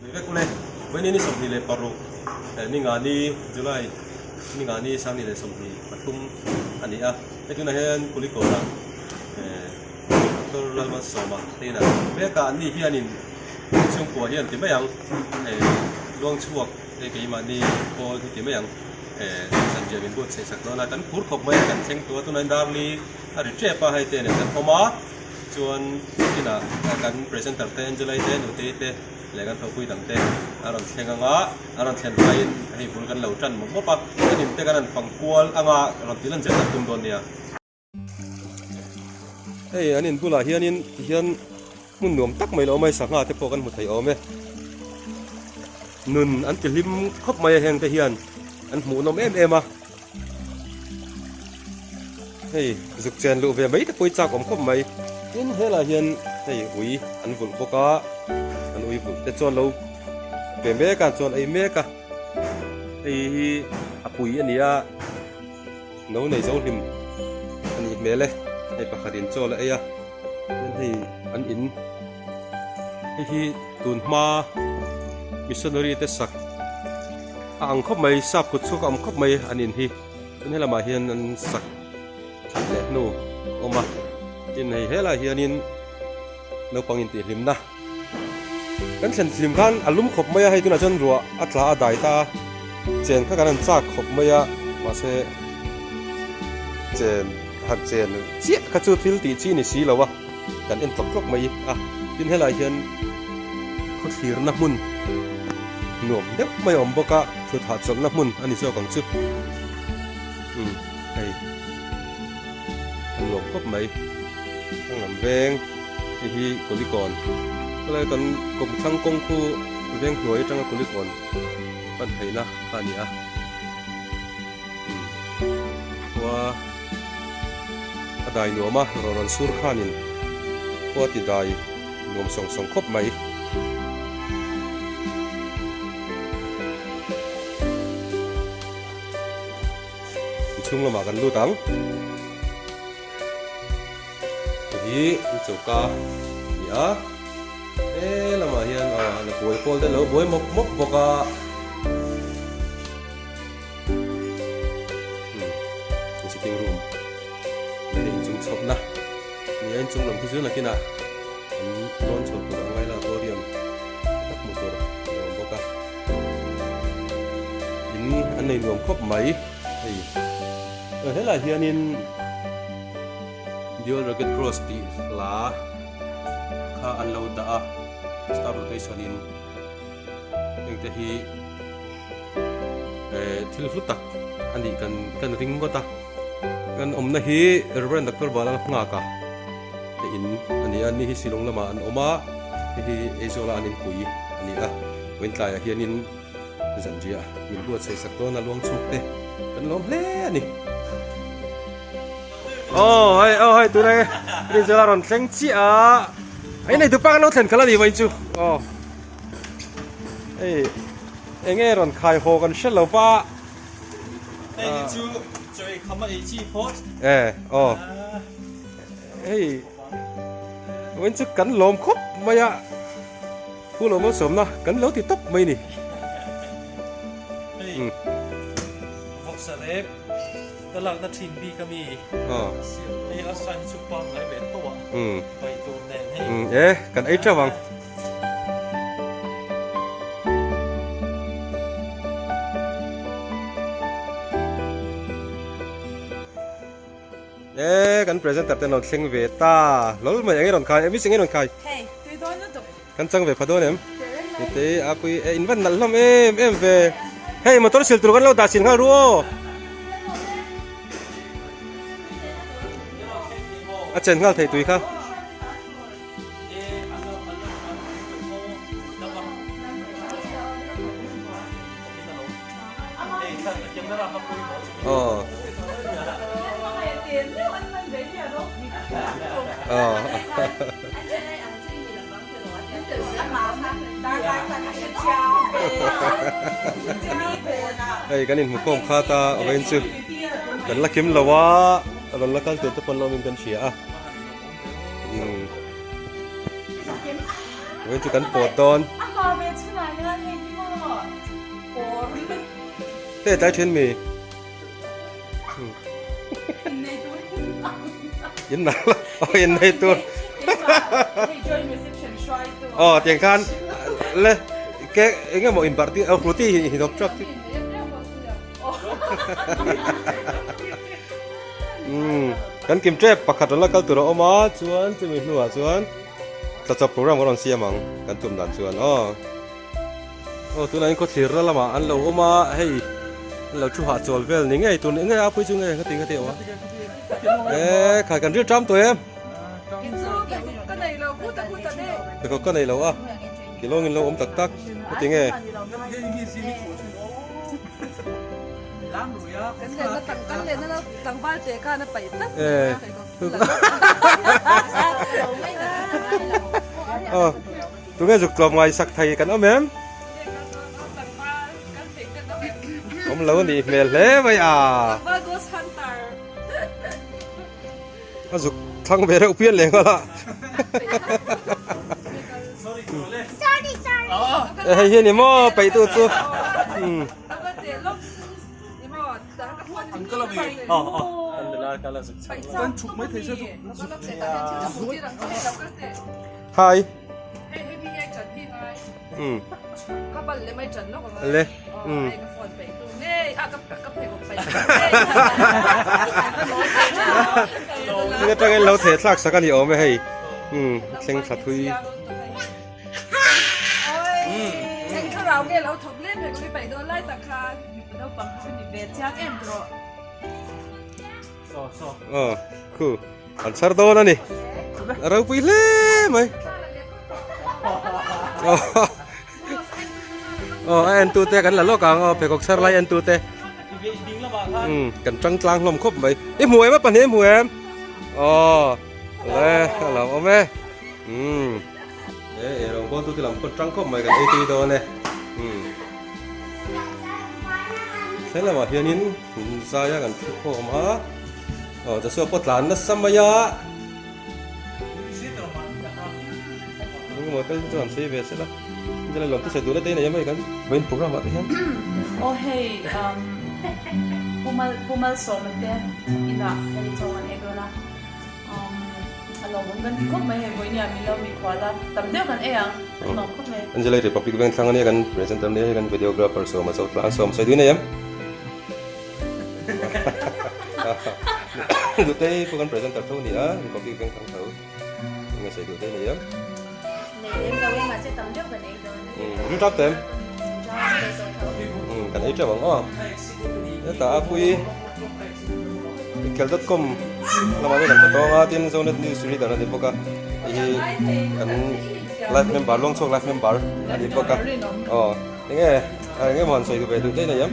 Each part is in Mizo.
Ni vek ule, Vawiin ni 26 Ningani, July, Ningani 2023 a ni a, hei tunah hian Kulikawna Doctor Lalmalsawma te inah kan awm mek a, anni hianin chhungkua hian ti mai ang, luang chhuak hei keimahni pawl hi ti mai ang, zanriah min buatsaih sak dawn a, kan phur khawp mai a, kan thleng tûr a, tunah hian Darli a ri tep a, hei te nen kan awm a, chuan kinah kan presenter te Angela-i te Nutei te. leh kan thawhpui dang te a rawn thleng ang a, a rawn thlen laiin hei bul kan lo tan mawp mawp a, kan in te kan rawn fang kual ang a, rawn tih lan zel kan tum dawn nia. Hei an in bulah hianin tihian hmun nuam tak mai lo awm a, sangha te pawh kan hmu thei awm e. Nun an ti hlim khawp mai a heng te hian an hmuhnawm em em a. Hei zuk chen luh ve mai te pawh hi chak awm khawp mai. Tin helaiah hian hei ui an vulh bawk a, an ui vulh te chuan lo pe mek a chuan ei mek a. Hei hi a pui a ni a, no nei zo hlim a nih hmel e. Hei pakhat in chaw la ei a, tin hei an in hei hi tun hma missionary te sak. A ang khawp mai, sap kut chhuak a awm khawp mai an in hi. Chuan helamah hian an sak that leh hnu a awm a, tin hei helaiah hianin naupang intihhlimna kan thlen hlim khan a lum khawp mai a, hei tunah chuan ruah a tla a dai ta a, chen kha kan han chak khawp mai a, mahse chen han chen chiah kha chu thil tih chi ni si lo a, kan en tlawk tlawk mai a, tin helaiah hian khawthlirna hmun. Nuam deuh mai a awm bawk a, thut hahchawlhna hmun a ni zawk ang chu. Umm hei a nuam khawp mai. Thlang lam veng hei hi Kulikawn khawlai kan kawmthlang kawng khu veng hnuai atanga Kulikawn pan theihna kha a ni a. Umm khua a dai nuam a, rawn rawn sur khanin khua ti dai. Nuam sawng sawng khawp mai. Inchhung lamah kan lut ang. Hei hi choka a ni a. He lamah hian aw la buai pawl te lo buai mawp mawp bawk a. Sitting room hei inchung chhawpna ni a inchung lam khi chu nakinah an lawn chho tur ang laila aquarium tak hmuh tur a lo awm bawk a in an nei nuam khawp mai hei helaiah hianin Dual Rugged Cross tih hla kha an lo dah a star rotation in. Hengte hi eh thil hlu tak a nih kan kan ring ngawt a kan awmna hi Reverend Doctor Bala nghak a te in a ni a ni hi Shillong lamah an awm a hei hi Aizawl a an inpui a ni a vawiin tlaiah hianin zanriah min buatsaih sak dawn a luang chhuk te kan lawm hle a ni. Aw hei aw hei tunah hi Rinzela a rawn thleng chiah a hei nei dupa kan lo thlen khalh a ni vawiin chu aw. Hei enge rawn khai haw kan hre lo va. Hei hi chu chaw ei kham a ei chi phawt. E aw. Hei vawiin chu kan lawm khawp mai a. Thu lo malsawmna kan lo ti tawp mai ni. Hei vawksa rep. Ka lakna thin bik a mi. Hei a sign chu pangngai ve tho a. Pai tur nen hei. E kan ei teuh ang. E kan presenter te an lo thleng ve ta. Hlawl mai eng nge rawn khai? Miss eng nge rawn khai? Hei tui dawn lutuk. Kan chang ve pha dawn em? Tete a pui e in van nalh hlawm em em ve. Hei motor sil tur kan lo dah chhin nghal ru aw. A chen nghal thei tui kha. Aw. Aw. Hei kan inhmu khawm khat a vawiin chu kan la kim lo a rawn la kal tur te pawn lawmin kan hria a. Vawiin chu kan pawt dawn. Hei tlai then mi. In nal oh in nei tur. Oh tiang khan le ke enge maw in barh ti oh ruti hi hi dawp truck ti. Um kan kim tep pakhat rawn la kal tur a awm a chuan chumi hnuah chuan tla chawp program kan rawn siam ang kan tum dan chuan aw. Aw tunah hian khawthlirna lamah an lo awm a hei an lo thu hahchawl vel ni ngei tur ni ngei a pui chu ngei khati khati a awm a e khai kan ril ṭam tawh em pheikhawk ka nei lo a kilawng in lo awm tak tak khati nge e Tunge zuk tlawm ngaisak thei kan awm em? Awm lo a nih hmel hle mai a. A zuk thlang ve reuh pian leh nghal a. E hei hi a ni maw peih tu chu. Hi. Le. Heng atangin lo theh thlak sak a ni awm e hei. Thleng thla thui. Aw khu an chhar dawn a ni a ropui hle mai aw a en tu te kan la lawk ang aw pheikhawk chhar lai en tu te um kan tang tlang hlawm khawp mai i hmu em a pahnih i hmu em aw le a lo awm e um e ei rawng bawl tu te lam pawh tang khawp mai kan ei tui dawn e um helamah hianin Zaia kan thu khawm a, aw Joshua pawh tlan nasa mai a. Engemaw tal chu han sawi ve sela, Angela lawm te sawi duhna te i nei em hei kan vawiin program ah te hian. Aw hei umm Pu Mal Pu Malsawma te inah hei chaw kan ei dawn a, umm a lawmawm kan ti khawp mai hei vawiin ah milo mikhual a tam deuh kan ei ang kan lawm khawp mai. Angela i Republic Vengthlang ania kan presenter ania hei kan videographer Sawma Chawtlan Sawm sawi duh i nei em? Dutei pawh kan presenter tho ni a, Republic Bank thang tho. Enge sawi duh te nei em? Nei lem lo e, mahse tam deuh kan ei dawn. Ru tap tem. Kan ei teuh ang aw. Heta a pui ikhel.com lamah te kan hre tawng a, tin Zonet News reader a ni bawk a. Hei hi kan life member, Luangchhuak life member a ni bawk a. Aw. Enge enge maw han sawi duh ve duh daih nei em?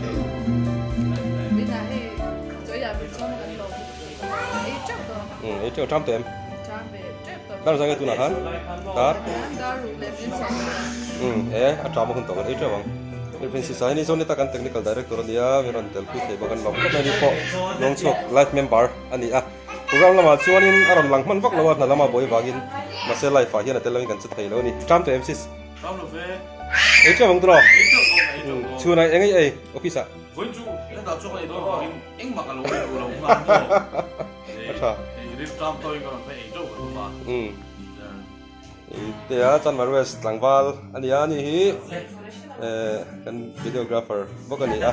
Umm ei teuh ṭam teh em? Dar zang nge tunah khan? Dar? Umm e a ṭam a hun tawh kan ei teuh ang. Princess a hei ni zawn nita kan technical director a nia min rawn tel pui thei bawk a ni lawm khawp mai a ni pawh Lawngchhuak life member a ni a. Program lamah chuanin a rawn lang hman vak lo a hna lama buai vangin mahse life ah hian a tel lovin kan che thei lo a ni. Ṭam teh em sis? Ṭam lo ve. Ei ṭeuh ang tawh. Ei ṭeuh lo, ei ṭeuh lo. Chhunah eng ei ei office ah. Vawiin chu hetah chuan ka ei dawn vangin engmah ka lo ei duh lo nghal maw. A ṭha. Ei ril ṭam tawhin ka rawn phei ei ṭeuh ka tum a. Umm. Ei tea Chanmar West tlangval a ni a, ani hi eh kan videographer bawk a ni a.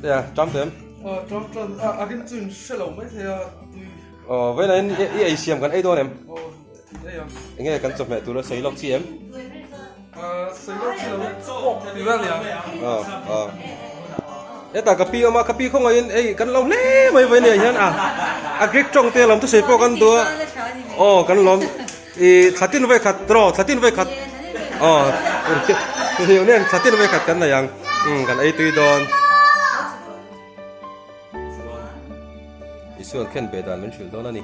Tea ṭam teh em? Aw ṭam ṭam a, a rim chu in hre lo maithei a tui. Aw vawiinah hian i ei siam kan ei dawn em? Aw. Enge kan chawhmeh tura sawi lawk chi em? Sawi lawk chi lo pawk ti vel nia. Heta ka pi awm a, ka pi khawngaihin ei kan lo hle mai vai nia hian a a Greek tawng te lawm thusawi pawh kan duh a. Aw kan lawm i thlatin vai khat draw thlatin vai khat aw nen thlatin vai khat kan nei ang kan ei tui dawn. Isuan khen ve dan min hrilh dawn a ni.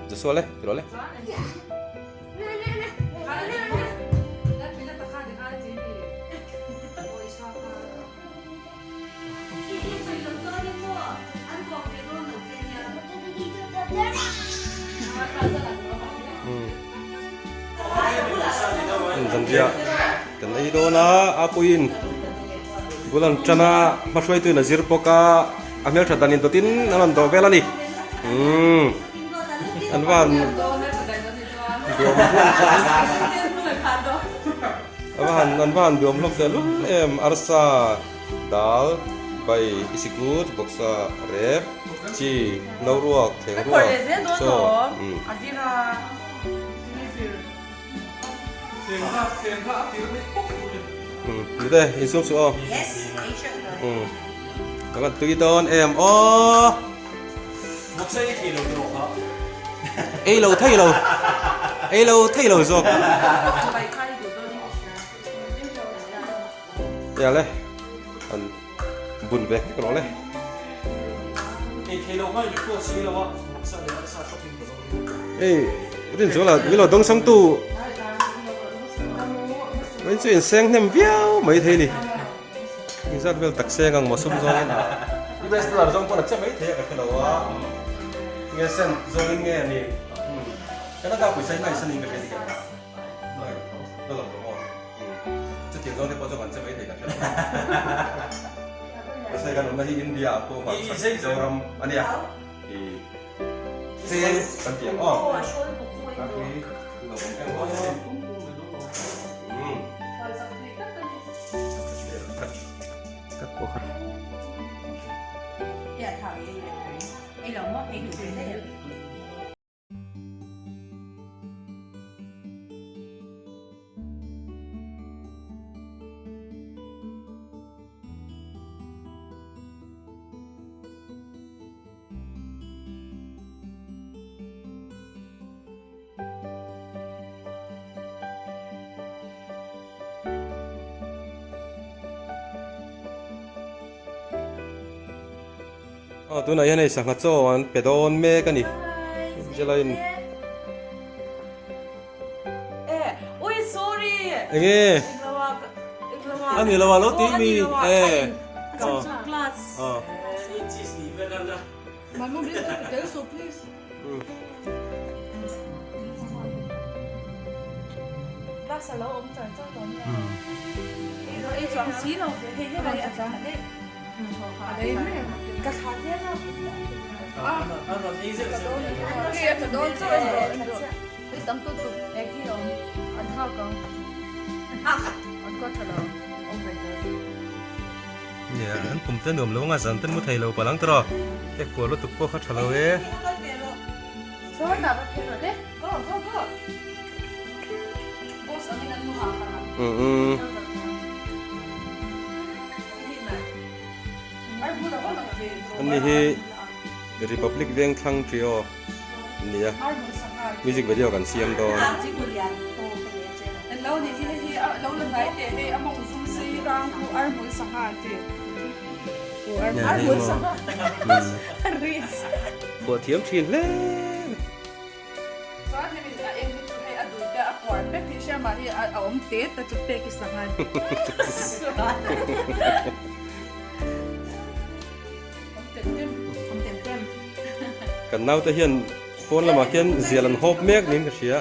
Joshua le, ti rawh le. Zanriah kan ei dawn a, a puiin bul an tan a, hmahruaituin a zir bawk a, a hmeltha dan indawtin an rawn dawh vel a ni. Umm an van duam a va han an va han duam hlawm teh lul em arsa dal bai isikut bawksa rep chi no ruak thleng ruak chaw umm. Nute insum suh aw. Umm ka van tui dawn em aw. Ei lo thei lo ei lo thei lo zawk. Tia le an bun ve hlek rawh le. Ei Rinzuala min lo dawng sangtu mai chu inseng hnem viau mai thei ni engzat vel tak seng ang maw sum zawngin US dollar zawng pawn a che mai thei a ka hre lo a nge cent zawngin nge ni Canada pawisa hi nai sanin ka hria dik em dollar pawh maw chutiang zawng te pawh chu kan che mai thei ka hre lo mahse kan awmna hi India ah pawh hmarchhak Mizoram a nia. Kan ti ang aw. Aw tunah hian hei sangha chaw an pe dawn mek a ni Angela-in enge a ni lo a lo tih mi e aw. Nia an pum te nuam lo anga zan te mu thei lo palh ang tawh e kual lutuk pawh kha tha lo e. Ani hi Republic Vengthlang Trio nia music video kan siam dawn. Phuah thiam thin hle. Kan naute hian phone lamah khian zial an hawp mek niin ka hria.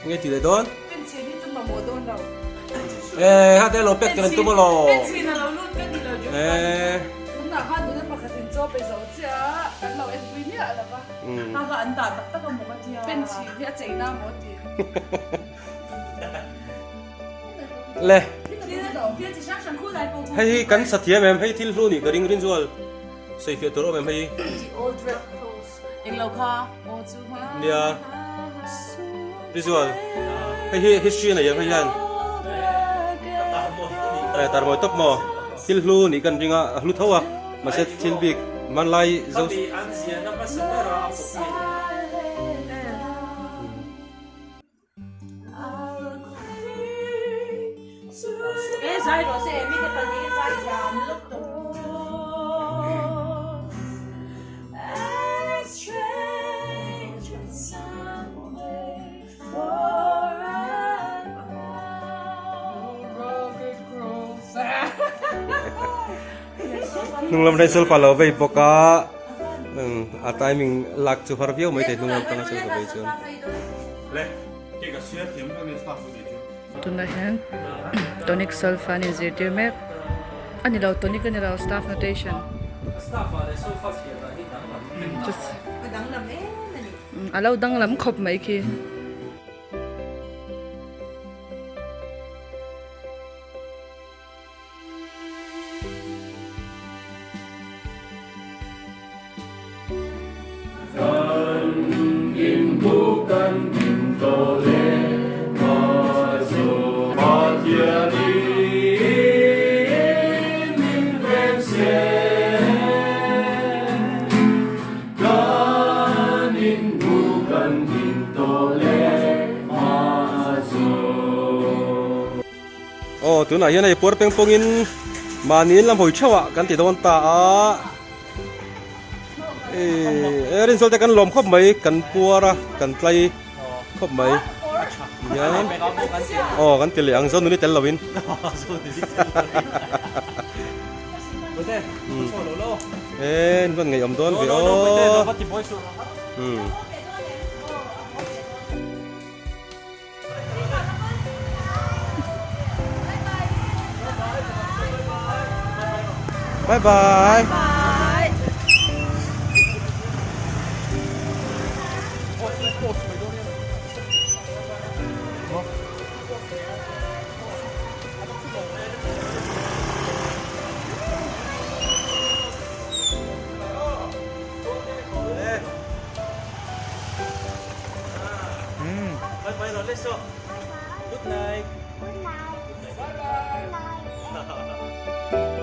Enge tih leh dawn? Eh, ha te lo pek tur an tum alaw. Eh. Le. Hei hi kan sa thiam em hei thil hlu nih ka ring rin zual sawi fiah tur awm em hei nia Rizual hei hi history a nei em hei hian tar mawi tawp maw thil hlu nih kan ring a a hlu tho a mahse thil bik hmanlai zo Hnung lam hrei sulfa lo vei bawk a a timing lak chu har viau mai thei hnung lam tanga sulfa vei chuan. Le, cake a siar thiam vek a ni staff chu ti chu. Tunah hian tonic solfa an inzirtir mek a ni lo tonic a ni lo staff notation a lo danglam khawp mai khi. Aw tunah hian hei puar peng pawngin mahni in lam hawi theuh ah kan ti dawn ta a e rinsawl te kan lawm khawp mai kan puar a kan tlai khawp mai hian aw kan ti leh ang zo nuni tel lo in e in van ngeiawm dawn ve aw Bye bye. Bye bye Rolex Good night. Good night. Good night. Bye bye.